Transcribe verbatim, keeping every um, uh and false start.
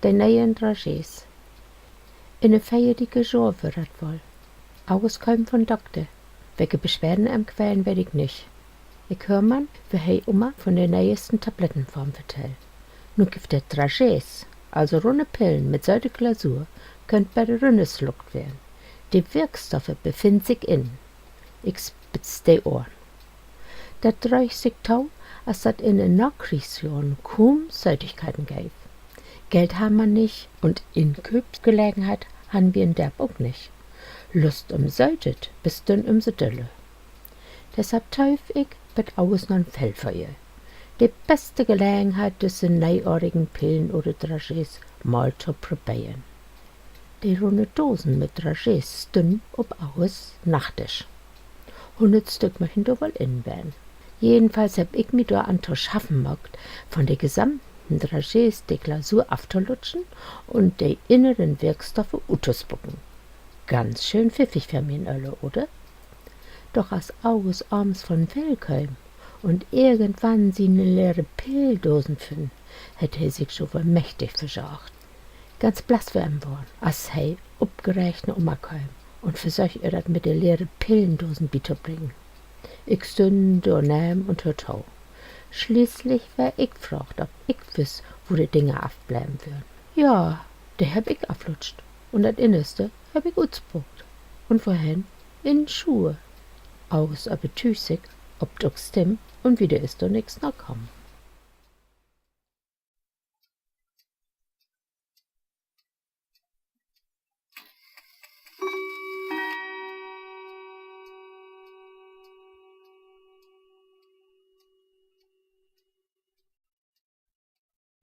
De ne'en Dragees. In de veertiger Johr wöör dat woll. August keem von Dokter. Wecke Beschwerden em quälen, weet ik nich. Ik höör man, wo he Oma von de ne'esten Tablettenform vertell. Nu gifft dat Dragees, also runne Pillen mit söte Glasur, köönt beter runnersluckt weern. De Wirkstoffe befinnt sik in. Ik spitz de Ohren. Dat dröög sik to, as dat in de Nakriegsjohren kuum Sötigkeiten geev. Geld harr man nich un Inkööpsgelegenheit harrn wi in Dörp ok nich. Lust üm Sötet bestünn üm so dölle. Deshalb töövt ik, bet August noch en Fell veröhr. De beste Gelegenheit, düsse neeortigen Pillen oder Dragees mal to proberen. De runne Dosen mit Dragees stünn op Augusts Nachtdisch. Hunnert Stück möchen dor woll in ween. Jedenfalls hebb ik mi doran to schaffen maakt, von de gesamten Dragees de Glasur aftolutschen un de inneren Wirkstoffe uttospucken. Ganz schöön piffig för mien Öller, oder? Doch as August avends von Feld kööm un irgendwann siene leere Pilldosen fünn, hett he sik jo woll mächtig verjaagt. Ganz blass weer he worrn, as he opgeregt na Oma kööm un versöch, ehr dat mit de leere Pillendosen bitobringen. Ik stünn dor neven un höör to. Schließlich weer ik fraagt, of ik wüss, wo de Dinger afbleven wören. Ja, de hebb ik aflutscht un dat Innerste hebb ik utspuckt. Un wohen? In Schuur. August övertüüg sik, of dat ok stimm, un wieder is dor nix na kamen.